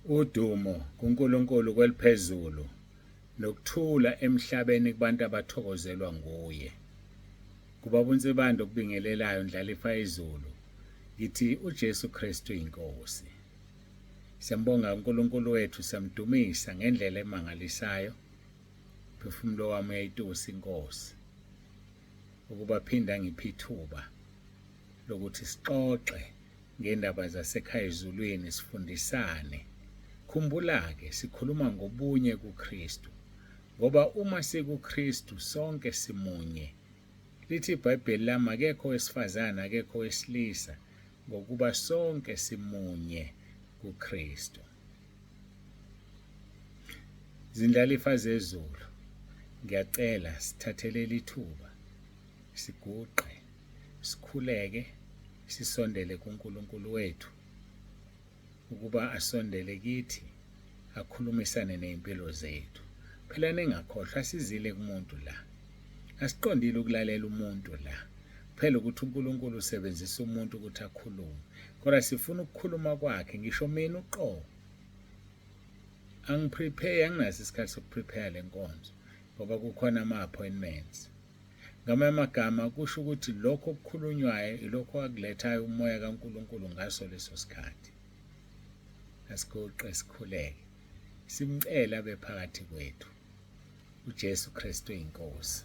Udumo kuNkulunkulu kweliphezulu nokuthula emhlabeni kubantu abathokozelwa nguye. Kubaba uNsibande okubingelelayo Ndlalifa izulu ngithi uJesu Kristu inkosi. Siyambonga uNkulunkulu wethu siyamdumisa ngendlela emangalisayo. Phefumulo wami uyayitusa inkosi ukuba phinda ngiphe ithuba lokuthi sixoxe ngendaba zasekhaya ezulwini sifundisane. Khumbula-ke sikhuluma ngobunye kuKristu ngoba uma sikuKristu sonke simunye. Lithi iBhayibheli lami akekho owesifazane akekho owesilisa ngokuba sonke simunye kuKristu. Zindlalifa zezulu, ngiyacela sithathelele ithuba siguqe sikhuleke sisondele kuNkulunkulu wethu ukuba asondele kithi akhulumisane nezimpilo zethu. Phela ningakhohlwa sizile kumuntu la. Asiqondile ukulalela umuntu la. Kuphela ukuthi uNkulunkulu usebenzisa umuntu ukuthi akhulume. Kodwa sifuna ukukhuluma kwakhe ngisho mina uqobo. Angiprepare anginaso isikhathi sokuprepare le nkonzo ngoba kukhona ama-appointments. Ngamanye amagama kusho ukuthi lokho okukhulunywayo ilokho akulethayo umoya kaNkulunkulu ngaso leso sikhathi. Asiguqe sikhuleke. Simcele abe phakathi kwethu. uJesu Kristu inkosi.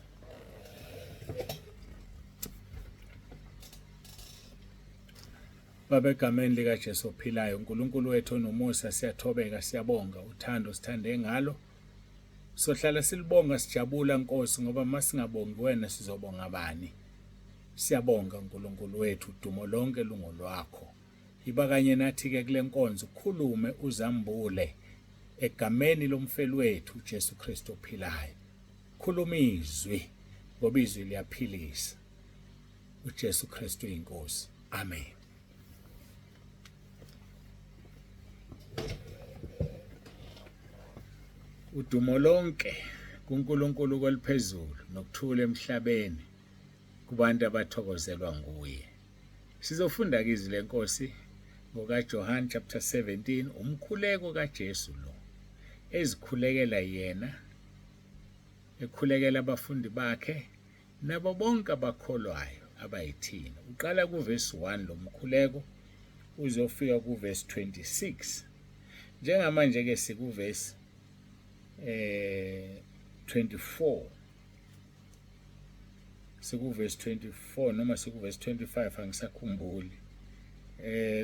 Baba egameni likaJesu ophilayo, uNkulunkulu wethu onomusa, siyathobeka, siyabonga uthando sithande ngalo. Sohlala silibonga sijabula Nkosi ngoba masingabongi wena sizobonga bani? Siyabonga uNkulunkulu wethu, udumo lonke lungolwakho. Yiba kanye nathi-ke kule nkonzo, ukhulume uzambule egameni lomfeli wethu uJesu Kristu ophilayo. Khuluma izwi ngoba izwi liyaphilisa. uJesu Kristu inkosi. Amen. Udumo lonke kuNkulunkulu kweliphezulu nokuthula emhlabeni kubantu abathokozelwa nguye. Sizofunda ke izwi lenkosi ngokaJohane chapter 17 umkhuleko kaJesu lo ezikhulekela yena ekhulekela abafundi bakhe nabo bonke abakholwayo abayithina. Uqala kuvesi 1 lo mkhuleko uzofika kuvesi 26. Njengamanje ke sikuvesi 24 sikuvesi 24 noma sikuvesi 25 angisakhumbuli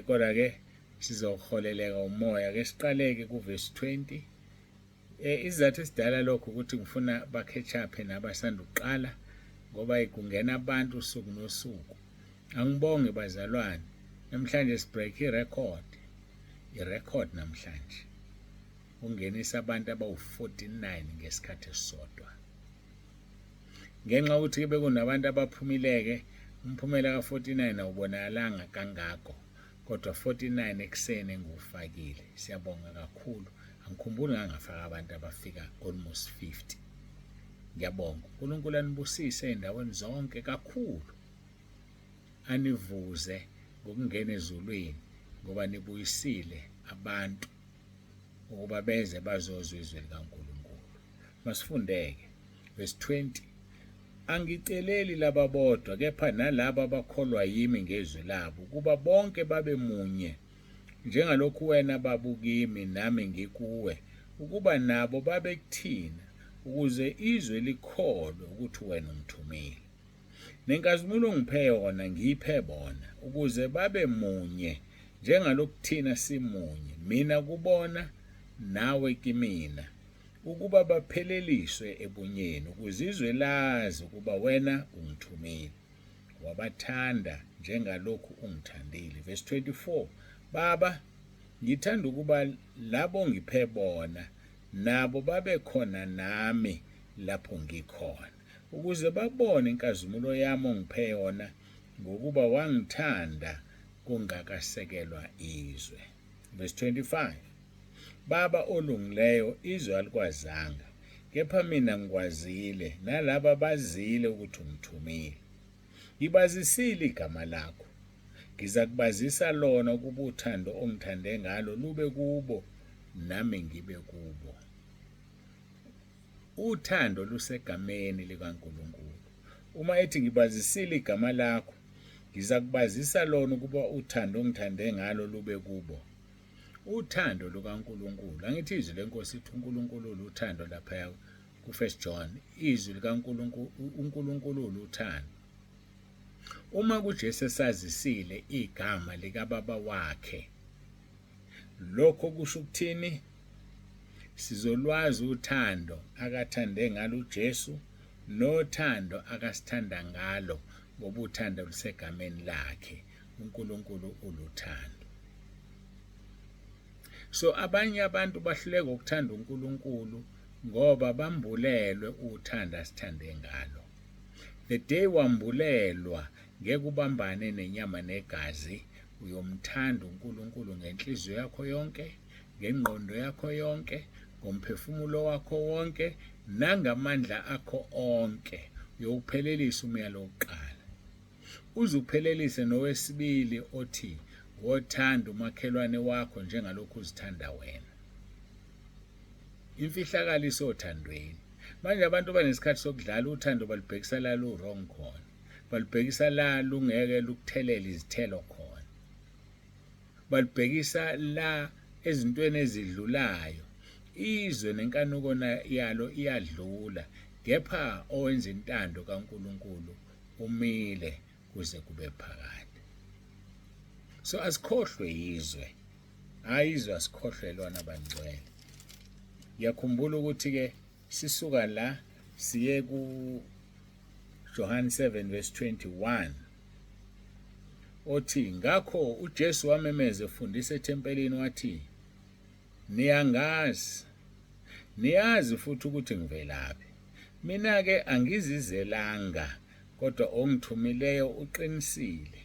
kodwa ke sizoholeleka umoya ke siqaleke kuvesi 20. Isizathu esidala lokho ukuthi ngifuna ba-catch up nabasanda ukuqala ngoba kungena abantu usuku nosuku. Angibonge bazalwane, namhlanje sibreak irecord, irecord namhlanje ungenisa abantu abawu-49 ngesikhathi esisodwa. Ngenxa yokuthi bekunabantu abaphumileke, umphumela ka-49 awubonakalanga kangako. Kodwa 49 ekuseni engiwufakile. Siyabonga kakhulu. Angikhumbuli ngangafaka abantu abafika almost 50. Ngiyabonga. uNkulunkulu anibusise endaweni zonke kakhulu. Anivuze ngokungena ezulwini ngoba nibuyisile abantu ukuba beze bazozwa izwi likaNkulunkulu. Masifundeke. Verse 20. Angiceleli laba bodwa, kepha nalabo abakholwa yimi ngezwi labo, ukuba bonke babe munye, njengalokhu wena Baba ukimi, nami ngikuwe, ukuba nabo babe kuthina, ukuze izwe likholwe ukuthi wena ungithumile. Nenkazimulo ongiphe yona ngiyiphe bona, ukuze babe munye, njengalokhu thina simunye, mina kubona, nawe kimina ukuba bapheleliswe ebunyeni, ukuze izwe lazi ukuba wena ungithumile, wabathanda njengalokhu ungithandile. Verse 24, Baba, ngithanda ukuba labo ongiphe bona nabo babe khona nami lapho ngikhona, ukuze babone inkazimulo yami ongiphe yona, ngokuba wangithanda kungakasekelwa izwe. Verse 25, Baba olungileyo, izwe alikwazanga, kepha mina ngikwazile, nalaba bazile ukuthi ungithumile. Ngibazisile igama lakho, ngizakubazisa lona ukuba uthando ongithande ngalo lube kubo, nami ngibe kubo. Uthando lusegameni likaNkulunkulu. Uma ethi ngibazisile igama lakho, ngizakubazisa lona ukuba uthando ongithande ngalo lube kubo. Uthando lukaNkulunkulu. Angithi izwi lenkosi ithi uNkulunkulu uluthando laphaya ku-First John. Izwi likaNkulunkulu, uNkulunkulu uluthando. Uma kuJesu esazisile igama likaBaba wakhe, lokho kusho ukuthini? Sizolwazi uthando akathande ngalo uJesu nothando akasithanda ngalo ngoba uthando lusegameni lakhe. uNkulunkulu uluthando. So abanye abantu bahluleka ukuthanda uNkulunkulu ngoba bambulelwe uthando asithande ngalo. The day wambulelwa ngeke ubambane nenyama negazi, uyomthanda uNkulunkulu ngenhliziyo yakho yonke, ngengqondo yakho yonke, ngomphefumulo wakho wonke nangamandla akho onke. Uyowuphelelisa umyalo wokuqala. Uze uphelelise nowesibili othi wothanda umakhelwane wakho njengalokhu uzithanda wena. Imfihlakalo isothandweni. Manje abantu banesikhathi sokudlala uthando balubhekisa la lu-wrong khona. Balubhekisa la lungeke lukuthelele izithelo khona. Balubhekisa la ezintweni ezidlulayo. Izwe nenkanuko yalo iyadlula, kepha owenza intando kaNkulunkulu umile kuze kube phakade. So asikhohlwe yizwe. Hayi izwe asikhohlwe lona bangcwele. Ngiyakhumbula ukuthi ke sisuka la siye ku John 7 verse 21 othi ngakho uJesu wamemeza efundisa ethempelini wathi niyangazi niyazi futhi ukuthi ngivelaphi mina ke angizizelanga kodwa ongithumileyo uqinisile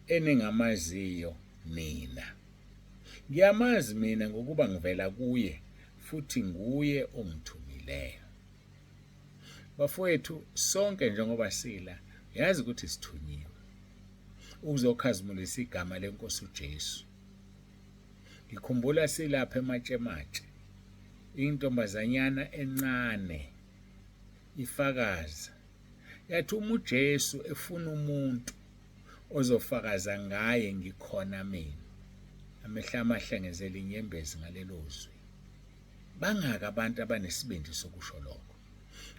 eningamaziyo nina. Ngiyamazi mina ngokuba ngivela kuye futhi nguye ongithumileyo. Bafowethu sonke njengoba sila yazi ukuthi sithunyiwe ukuzokhazimulisa igama lenkosi uJesu. Ngikhumbula silapha eMatshematshe intombazanyana encane ifakaza Yathi uma uJesu efuna umuntu ozofakaza ngaye ngikhona mina. Amehlo amahlengezela inyembezi ngalelo zwi. Bangaki abantu abanesibindi sokusho lokho?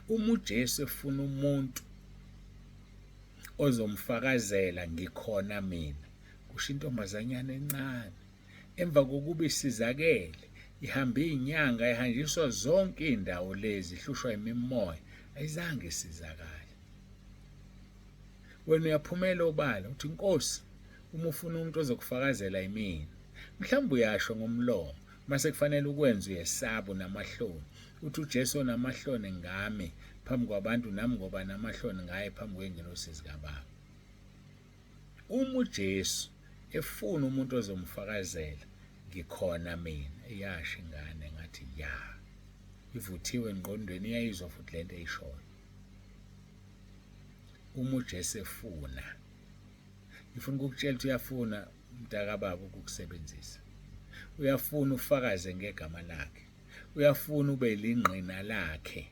Uma uJesu efuna umuntu ozomfakazela ngikhona mina, kusho intombazanyana encane. Emva kokuba isizakele, ihambe izinyanga ihanjiswa zonke izindawo lezi ihlushwa imimoya, ayizange isizakale. Wena uyaphumela obala uthi Nkosi, uma ufuna umuntu ozokufakazela yimina. Mhlawumbe uyasho ngomlomo, mase kufanele ukwenze uyesaba unamahloni. Uthi uJesu onamahloni ngami phambi kwabantu nami ngoba namahloni ngaye phambi kwengelosi zikaBaba. Uma uJesu efuna umuntu ozomfakazela ngikhona mina. Iyasho ingane ngathi ya. Ivuthiwe engqondweni iyayizwa futhi lento eyishoyo. Uma uJesu efuna ngifuna ukukutshela ukuthi uyafuna mntakababa ukukusebenzisa. Uyafuna ufakaze ngegama lakhe. Uyafuna ube lingqina lakhe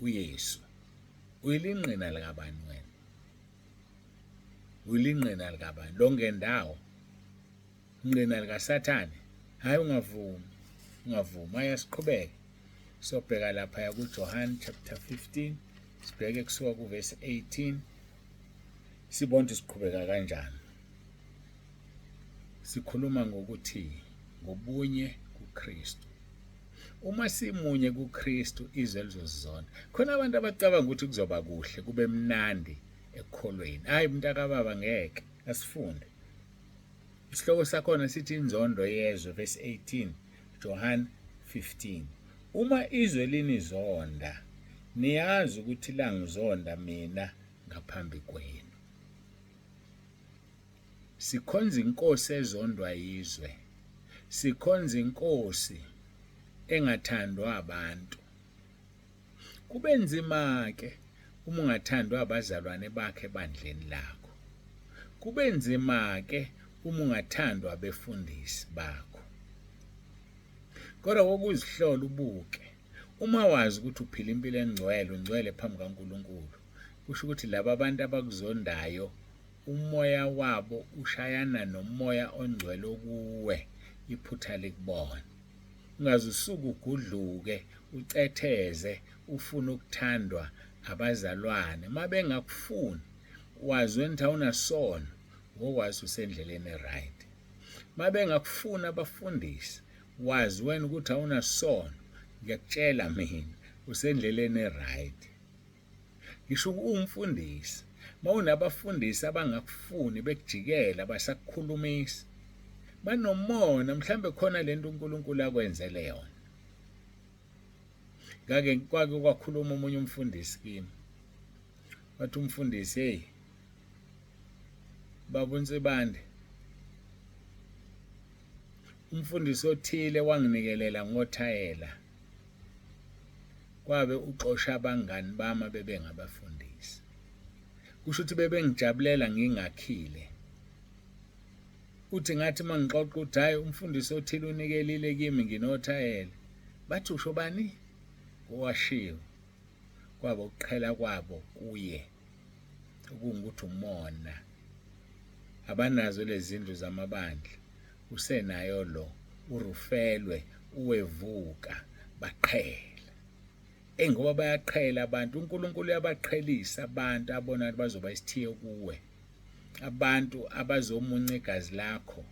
uYesu. Uyilingqina likabani wena? Uyilingqina likabani? Longendawo. Ingqina likaSathane. Hayi ungavumi. Ungavumi. Hayi asiqhubeke. Sobheka lapha kuJohn chapter 15 sibheke kusuka kuvesi 18 sibone ukuthi siqhubeka kanjani. Sikhuluma ngokuthi ngobunye kuKristu. Uma simunye kuKristu izwe lizozizonda. Khona abantu abacabanga ukuthi kuzoba kuhle kube mnandi ekukholweni. Hayi mntakababa ngeke asifunde. Isihloko sakhona sithi inzondo yezwe verse 18 Johan 15. Uma izwe linizonda niyazi ukuthi langizonda mina ngaphambi kwenu. Sikhonza inkosi ezondwa yizwe. Sikhonza inkosi engathandwa abantu. Kube nzima-ke uma ungathandwa abazalwane bakhe ebandleni lakho. Kube nzima-ke uma ungathandwa abefundisi bakho. Kodwa kokuzihlola ubuke, uma wazi ukuthi uphila impilo engcwele, ungcwele phambi kaNkulunkulu, kusho ukuthi laba bantu abakuzondayo umoya wabo ushayana nomoya ongcwele okuwe, iphutha likubona. Ungaze usuke ugudluke, ucetheze, ufune ukuthandwa abazalwane. Uma bengakufuni, wazi wena ukuthi awunasono, ngokwazi usendleleni e-right. Uma bengakufuni abafundisi, wazi wena ukuthi awunasono, ngiyakutshela mina, usendleleni e-right. Ngisho uwumfundisi, uma unabafundisi abangakufuni bekujikela basakukhulumisa, banomona, mhlambe khona lento uNkulunkulu akwenzele yona. Ngake kwake kwakhuluma omunye umfundisi kimi, wathi umfundisi, hey baba uNsibande, umfundisi othile wanginikelela ngothayela, kwabe uxosha abangani bami abebengabafundisi. Kusho ukuthi bebengijabulela ngingakhile. Uthi ngathi uma ngixoxa ukuthi hhayi umfundisi othile unikelile kimi nginothayela, bathi usho bani? Owashiwo. Kwaba ukuqhela kwabo kuye, okungukuthi umona. Abanazo lezi zindlu zamabandla, usenayo lo, uRufelwe, uwevuka, baqhela. Eyi ngoba bayaqhela abantu, uNkulunkulu uyabaqhelisa abantu abona ukuthi bazoba isithiyo kuwe. Abantu abazomunca igazi lakho,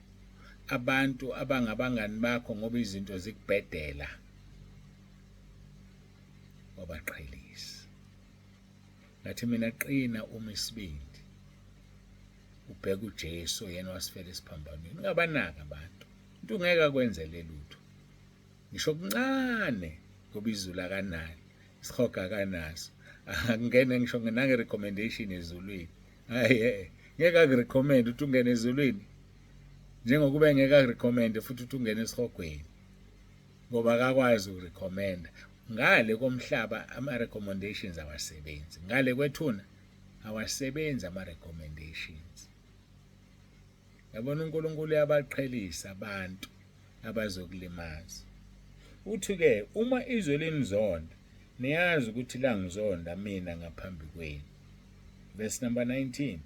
abantu abangabangani bakho ngoba izinto zikubhedela. Wabaqhelisa. Ngathi mina qina uma isibindi. Ubheke uJesu yena wasifela esiphambanweni. Ungabanaki abantu. Umuntu ngeke akwenzele lutho. Ngisho kuncane ngoba izulu akanalo, isihogo akanaso. Akungene ngisho nange recommendation ezulwini. Hayi ngeke akurecommend ukuthi ungene ezulwini. Njengokuba engeke akurecommend futhi ukuthi ungene esihogweni. Ngoba akakwazi ukurecommenda. Ngale komhlaba ama recommendations awasebenzi. Ngale kwethuna awasebenzi ama recommendations. Yabona uNkulunkulu uyabaqhelisa abantu abazokulimaza. Uthi-ke uma izwe linizonda, niyazi ukuthi langizonda mina ngaphambi kwenu. Verse number 19.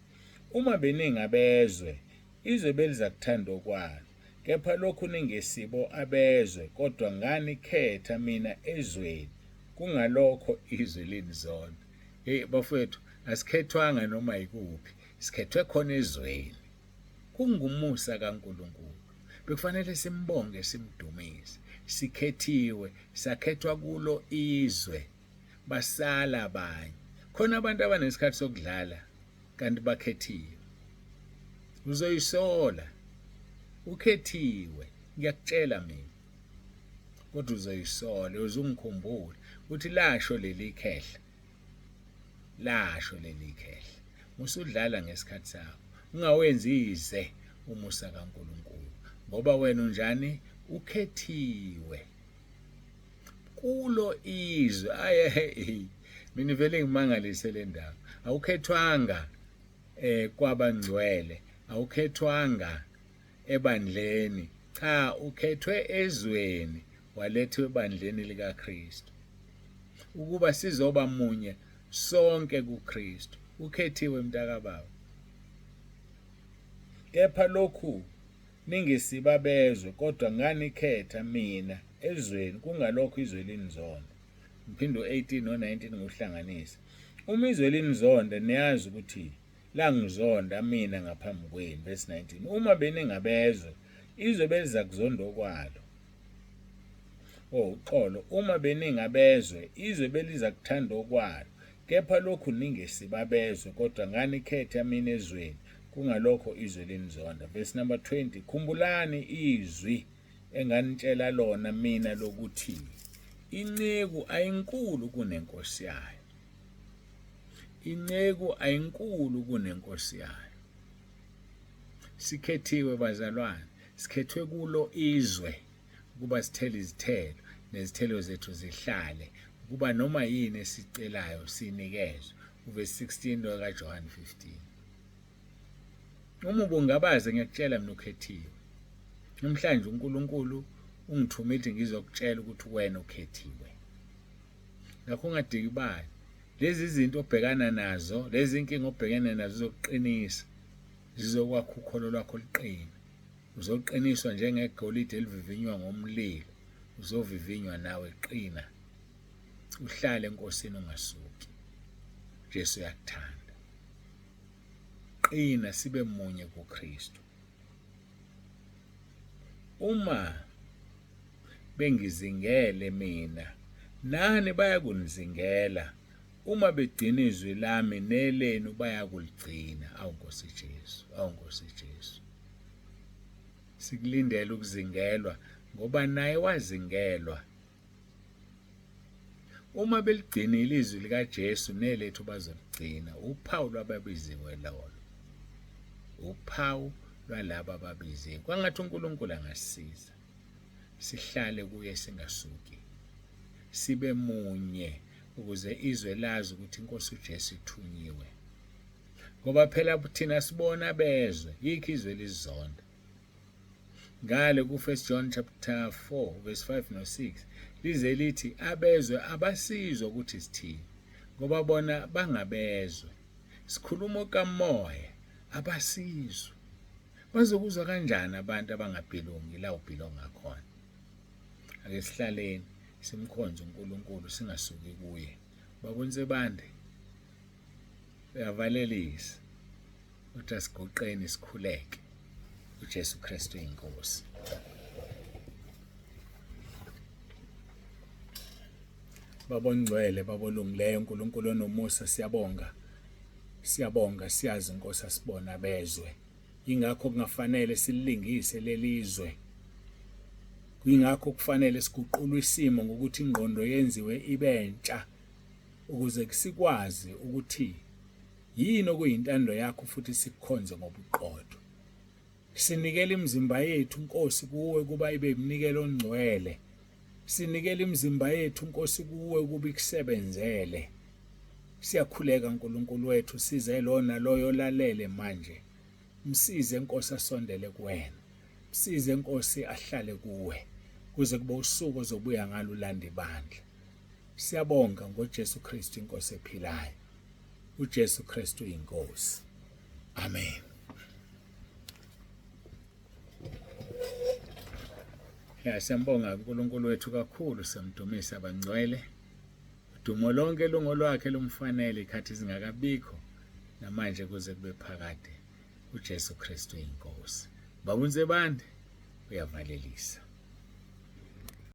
Uma beningabezwe, izwe beliza kuthanda okwalo. Kepha lokhu ningesibo abezwe, kodwa nganikhetha mina ezweni, kungalokho izwe linizonda. Hey bafowethu, asikhethwanga noma yikuphi, sikhethwe khona ezweni. Kungumusa kaNkulunkulu. Bekufanele simbonge simdumise. Sikhethiwe, sakhethwa kulo izwe. Basala abanye. Khona abantu abanesikhathi sokudlala kanti bakhethiwe. Uzoyisola. Ukhethiwe, ngiyakutshela mina. Kodwa uzoyisola, uzungikhumbula uthi lasho leli khehla. Lasho leli khehla. Musudlala ngesikhathi sakho. Ungawenzi ize umusa kaNkulunkulu ngoba wena unjani? Ukhethiwe kulo izwe. Aye mina vele ngimangalise le ndaba. Awukhethwanga kwabangcwele, awukhethwanga ebandleni, cha ukhethwe ezweni walethwa ebandleni likaKristu ukuba sizoba munye sonke kuKristu. Ukhethiwe mntakababa. Kepha lokhu ningesiba bezwe, kodwa nganikhetha mina ezweni, kungalokho izwe linizonda. Ngiphinde u-18 no-19 ngiwuhlanganise. Uma izwe linizonda, niyazi ukuthi langizonda mina ngaphambi kwenu. Verse 19. Uma beningabezwe, izwe beliza kuzonda okwalo. Oh, uxolo, uma beningabezwe, izwe beliza kuthanda okwalo. Kepha lokhu ningesibabezwe, kodwa nganikhetha mina ezweni, kungalokho izwe linizonda. Verse number 20. Khumbulani izwi enganitshela lona mina lokuthi inceku ayinkulu kunenkosi yayo. Inceku ayinkulu kunenkosi yayo. Sikhethiwe bazalwane, sikhethwe kulo izwe ukuba sithele izithelo nezithelo zethu zihlale, ukuba noma yini esicelayo sinikezwe. Uverse 16 kaJohn 15. Uma ubungabaze ngiyakutshela mina ukhethiwe. Namhlanje uNkulunkulu Ungithumile ukuthi ngizokutshela ukuthi wena ukhethiwe. Ngakho ungadikibali. Lezi zinto obhekana nazo, lezi inkinga obhekene nazo zizokuqinisa. Zizokwakha ukholo lwakho luqine. Uzoqiniswa njengegolide elivivinywa ngomlilo. Uzovivinywa nawe qina. Uhlale eNkosini ungasuki. Jesu uyakuthanda. Qina sibe munye kuKristu. Uma bengizingele mina, nani bayakunizingela. Uma begcina izwi lami, nelenu bayakuligcina. Awu Nkosi Jesu, awu Nkosi Jesu. Sikulindele ukuzingelwa ngoba naye wazingelwa. Uma beligcinile izwi likaJesu nelethu bazoligcina. Uphawu lwababiziwe lolo. Uphawu lwalabo ababiziwe. Kwangathi uNkulunkulu angasisiza. Sihlale kuye singasuki. Sibe munye ukuze izwe lazi ukuthi inkosi uJesu ithunyiwe. Ngoba phela thina sibona bezwe, yikho izwe lizonda. Ngale ku-1 John chapter 4 verse 5 no-6 lize lithi abezwe abasizwa ukuthi sithini ngoba bona bangabezwe. Sikhuluma okamoya abasizwa. Bazokuzwa kanjani abantu abangabhilongi la ubhilonga khona? Ake sihlaleni simkhonze uNkulunkulu singasuki kuye. Babonse bande uyavalelisa. Uthi asiguqeni sikhuleke. UJesu Kristu inkosi. Baba ongcwele, Baba olungileyo, uNkulunkulu onomusa, siyabonga. Siyabonga, siyazi Nkosi asibona bezwe. Ingakho kungafanele silingise lelizwe. Kuyingakho kufanele siguqulwe isimo ngokuthi ingqondo yenziwe ibentsha ukuze sikwazi ukuthi Yini okuyintando yakho futhi sikukhonze ngobuqotho. Sinikela imizimba yethu Nkosi kuwe kuba ibe iminikelo ongcwele. Sinikela imizimba yethu Nkosi kuwe ukuba ikusebenzele. Siyakhuleka uNkulunkulu wethu size lona loyo olalele manje. Msize Nkosi asondele kuwena. Msize Nkosi ahlale kuwe kuze kube usuku ozobuya ngalo ulanda ibandla. Siyabonga ngoJesu Kristu inkosi ephilayo. uJesu Kristu inkosi. Amen. Ya siyambonga uNkulunkulu wethu kakhulu siyamdumisa abangcwele. Udumo lonke lungolwakhe lumfanele ikhathi zingakabikho namanje kuze kube phakade. uJesu Kristu inkosi. Baba uNsebande uyavalelisa.